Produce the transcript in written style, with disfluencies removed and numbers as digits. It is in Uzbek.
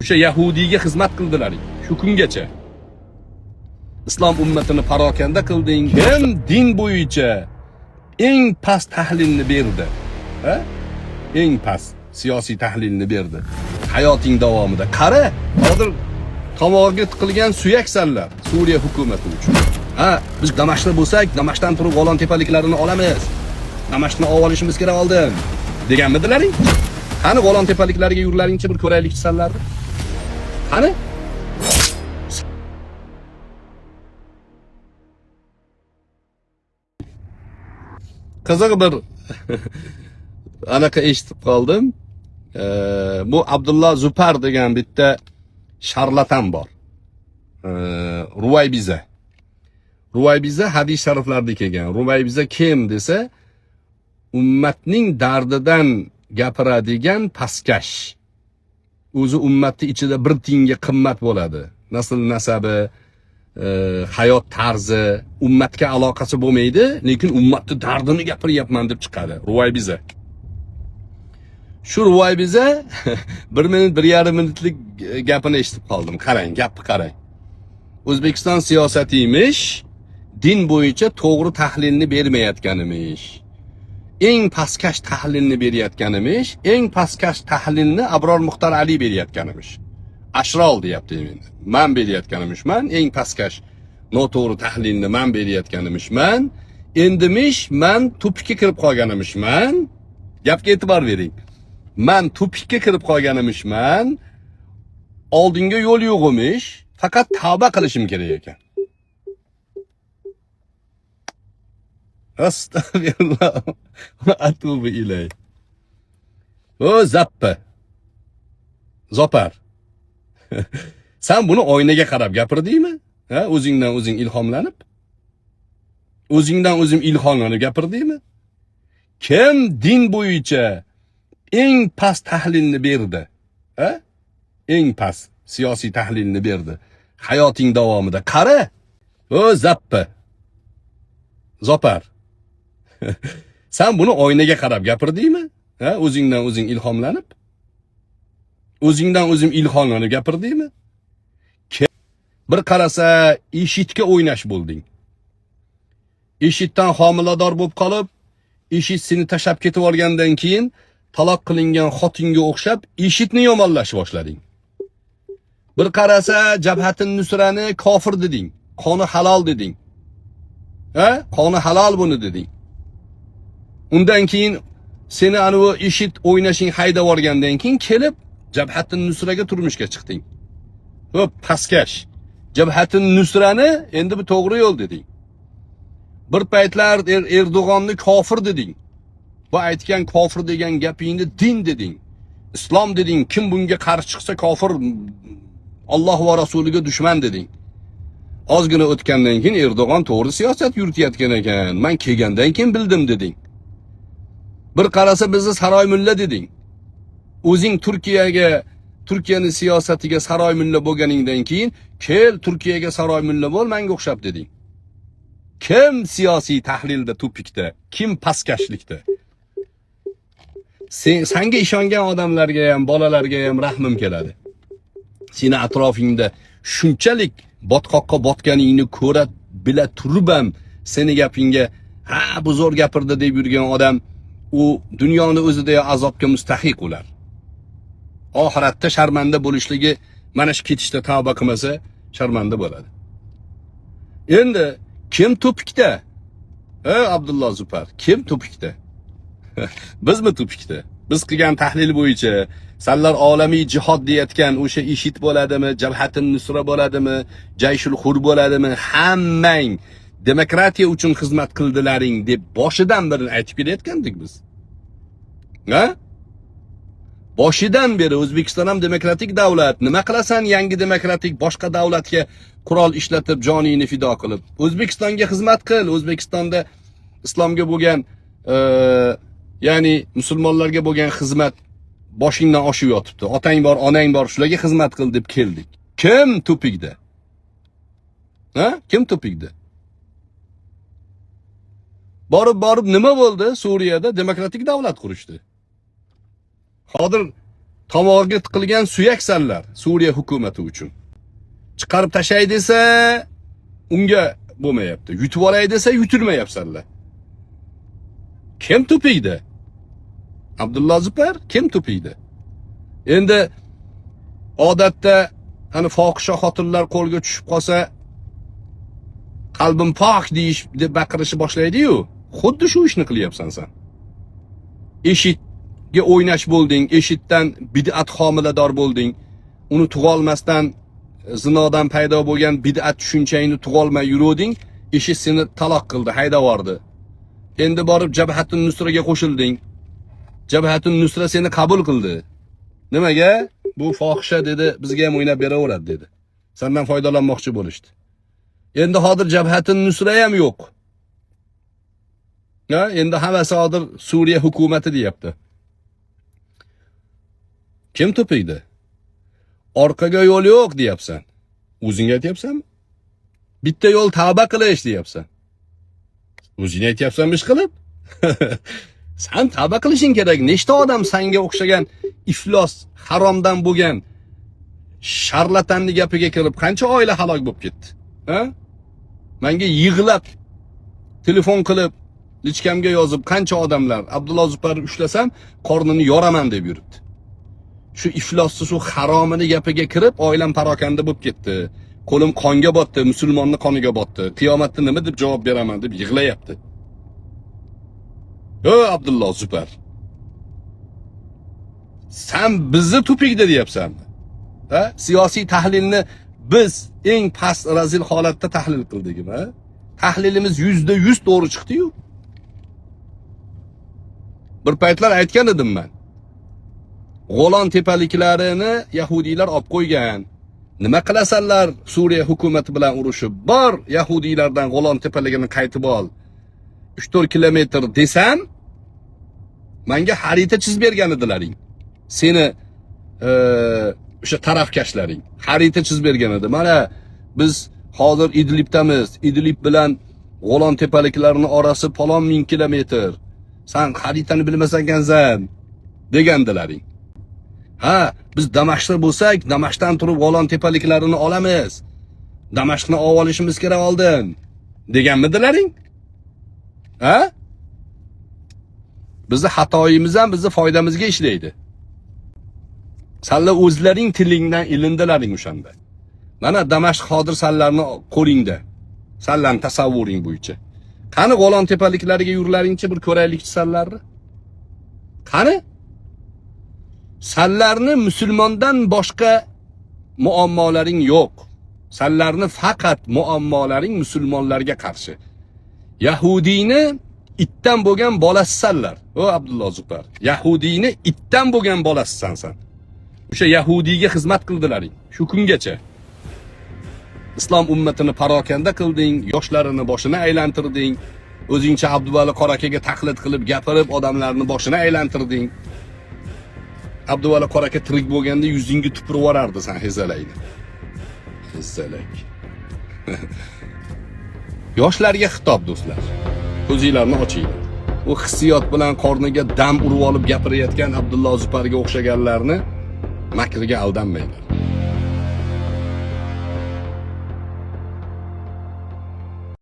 O'sha yahudiyga xizmat qildilaring shu kungacha. Islom ummatini parokanda qilding. Kim din bo'yicha eng past tahlilni berdi? Ha? Eng past siyosiy tahlilni berdi. Hayoting davomida. Qara, hozir tomog'iga tiqilgan suyaksanlar Suriya hukumati uchun. Ha, biz Damashqda bo'lsak, Damashqdan turib Golan tepaliklarini olamiz. Damashqni olib olishimiz kerak oldin deganmidilaring? Qani Golan tepaliklariga yurlaringchi, bir ko'raylikchi sanlarni. Qani? Qiziq bir anaqa eshitib qoldim. Bu Abdulloh Zupar degan bitta sharlatan bor. Ruvaybiza. Ruvaybiza hadis shariflarda kelgan. Ruvaybiza kim desa, ummatning dardidan gapiradigan pastkash. O'zi ummatni ichida bir tiyinga qimmat bo'ladi. Nasl nasabi, hayot tarzi, ummatga aloqasi bo'lmaydi, lekin ummatni dardini gapiryapman deb chiqadi. Ruvaybiza. Shu Ruvaybiza 1 minut, 1,5 minutlik gapini eshitib qoldim. Qarang, gapni qarang. O'zbekiston siyosati emish, din bo'yicha to'g'ri tahlilni bermayotgan emish. Eng pastkash tahlilni berayotgan emish, eng pastkash tahlilni Abror Muxtor Ali berayotgan emish. Ashrol deyapti endi. Man berayotgan emishman, eng pastkash noto'g'ri tahlilni man berayotgan emishman. Endimish man tupikka kirib qolgan emishman. Gapga e'tibor bering. Man tupikka kirib qolgan emishman. Oldinga yo'l yo'q emish, faqat tavba qilishim kerak ekan. Astagfirullah va atubu ilay. O zappa. Zopar. Sen buni oynaga qarab gapirdingmi? Ha, o'zingdan o'zing ilhomlanib? O'zingdan o'zing ilhomlanib gapirdingmi? Kim din bo'yicha eng past tahlilni berdi? Ha? Eng past siyosiy tahlilni berdi. Hayoting davomida. Qara. O zappa. Zopar. Sen buni oynaga qarab gapirdingmi? Ha, o'zingdan o'zing ilhomlanib? O'zingdan o'zing ilhomlanib gapirdingmi? Bir qarasa IShIDga o'ynash bo'lding. IShIDdan homilador bo'lib qolib, IShID seni tashlab ketib olgandan keyin taloq qilingan xotinga o'xshab IShIDni yomonlash boshlading. Bir qarasa Jabhatin Nusrani kofir deding, qoni halol deding. Ha? Qoni halol buni deding. Undan keyin seni anavi IShID o'ynashing haydab olgandan keyin kelib Jabhatin Nusraga turmushga chiqding. Xo'p, pastkash. Jabhatin Nusrani endi bu to'g'ri yo'l deding. Bir paytlar Erdo'g'onni kofir deding. Bu aytgan kofir degan gapingni din deding. Islom deding, kim bunga qarshi chiqsa kofir, Alloh va rasuliga dushman deding. Ozgina o'tgandan keyin Erdo'g'on to'g'ri siyosat yuritayotgan ekan. Men kelgandan keyin bildim deding. Bir qarasa bizni saroy mulla deding. O'zing Turkiyaga, Turkiyani siyosatiga saroy mulla bo'lganingdan keyin kel Turkiyaga saroy mulla bo'l menga o'xshab deding. Kim siyosiy tahlilda tupikda, kim pastkashlikda? Sen sanga ishongan odamlarga ham, bolalarga ham rahmim keladi. Seni atrofingda shunchalik botqoqqa botganingni ko'ra bila turib ham seni gapingga ha bu zo'r gapirdi deb yurgan odam u dunyoni o'zida azobga mustahiq ular. Oxiratda sharmanda bo'lishligi mana shu ketishda tavba qilmasa sharmanda bo'ladi. Endi kim tupikda? Ey Abdulloh Zupar, kim tupikda? Bizmi tupikda? Biz qilgan tahlil bo'yicha sanlar olamiy jihod deyotgan o'sha IShID bo'ladimi, Jabhatin Nusra bo'ladimi, Jayshul Hur bo'ladimi, hammang demokratiya uchun xizmat qildilaring deb boshidan beri aytib kelayotgandik biz. Ha? Boshidan beri O'zbekiston ham demokratik davlat. Nima qilasan yangi demokratik boshqa davlatga qurol ishlatib joningni fido qilib? O'zbekistonga xizmat qil. O'zbekistonda islomga bo'lgan, ya'ni musulmonlarga bo'lgan xizmat boshingdan oshib yotibdi. Otang bor, onang bor, shularga xizmat qil deb keldik. Kim tupikda? Ha? Kim tupikda? Borib borib nima bo'ldi? Suriyada demokratik davlat qurishdi. Hozir Tomog'iga tiqilgan suyaksanlar Suriya hukumati uchun. Chiqarib tashlay desa, unga bo'lmayapti. Yutib olay desa, yutilmayapsanlar. Kim тупик da? Abdulla Zufar kim тупик da? Endi odatda hani fohisha xotinlar qo'lga tushib qolsa, qalbim pok deyish deb baqirishni boshlaydi-yu. Xuddi shu ishni qilyapsan sen. IShIDga o'ynash bo'lding, IShIDdan bid'at homilador bo'lding. Uni tug'olmasdan zinodan paydo bo'lgan bid'at tushunchangni tug'olmay yuruvding. IShID seni taloq qildi, haydab yubordi. Endi borib Jabhatun Nusraga qo'shilding. Jabhatun Nusra seni qabul qildi. Nimaga? Bu fohisha dedi, bizga ham o'ynab beraveradi dedi. Sendan foydalanmoqchi bo'lishdi. Endi hozir Jabhatun Nusra ham yo'q. Ha, endi hammasi hozir Suriya hukumati deyapti. Kim тупик da? Orqaga yo'l yo'q deyapsan. O'zing aytyapsanmi? Bitta yo'l tavba qilish deyapsan. O'zing aytyapsanmi ish qilib? San tavba qilishing kerak. Nechta odam sanga o'xshagan iflos, haromdan bo'lgan sharlatanni gapiga kirib qancha oila halok bo'lib ketdi? Ha? Menga yig'lab telefon qilib, личка mga yozib qancha odamlar Abdulla Zuparni ushlasam, qornini yoraman deb yuribdi. Shu iflosni, shu haromini gapiga kirib, oilam parokanda bo'lib ketdi. Qo'lim qonga botdi, musulmonni qoniga botdi. Qiyomatda nima deb javob beraman deb yig'layapti. Ey Abdullo Zufar. San bizni тупик da deyapsanmi? Ha? Siyosiy tahlilni biz eng past razil holatda tahlil qildikmi? Ha? Tahlilimiz 100% to'g'ri chiqdi-yu. Bir paytlar aytgan edim men. G'o'lon tepaliklarini yahudiylar olib qo'ygan. Nima qilasanlar Suriya hukumati bilan urushib? Bor, yahudiylardan G'o'lon tepaligini qaytib ol. 3-4 kilometr desam, menga xarita chizib bergan edilaring. Seni o'sha tarafkashlaring xarita chizib bergan edi. Mana biz hozir Idlibdamiz. Idlib bilan G'o'lon tepaliklarini orasi falon ming kilometr. San xaritani bilmas ekansan degandilaring. Ha, biz Damashqda bo'lsak, Damashqdan turib G'o'lon tepaliklarini olamiz. Damashqni olib olishimiz kerak oldin deganmidilaring? Ha? Bizni xatoyimiz ham bizni foydamizga ishlaydi. Sanlar o'zlaring tilingdan ilindilaring o'shanda. Mana Damashq hozir sanlarni qo'lingda. Sanlarni tasavvuring bo'yicha. Qani G'o'lon tepaliklariga yurlaringchi, bir ko'raylikchi sanlarni. Qani? Sanlarni musulmondan boshqa muammolaring yo'q. Sanlarni faqat muammolaring musulmonlarga qarshi. Yahudiyni itdan bo'lgan bolasisanlar. O Abdullo Zufar. Yahudiyni itdan bo'lgan bolasisan san. O'sha yahudiyga xizmat qildilaring shu kungacha. Islom ummatini parokanda qilding, yoshlarini boshini aylantirding. O'zingcha Abduvali qora akaga taqlid qilib gapirib odamlarni boshini aylantirding. Abduvali qora aka tirik bo'lganda yuzingga tupurib yuborardi san hezalakni. Hezalak. Yoshlarga xitob, do'stlar. Ko'zinglarni ochinglar. U hissiyot bilan qorniga dam urib olib gapirayotgan Abdullo Zuparga o'xshaganlarni makriga aldanmanglar.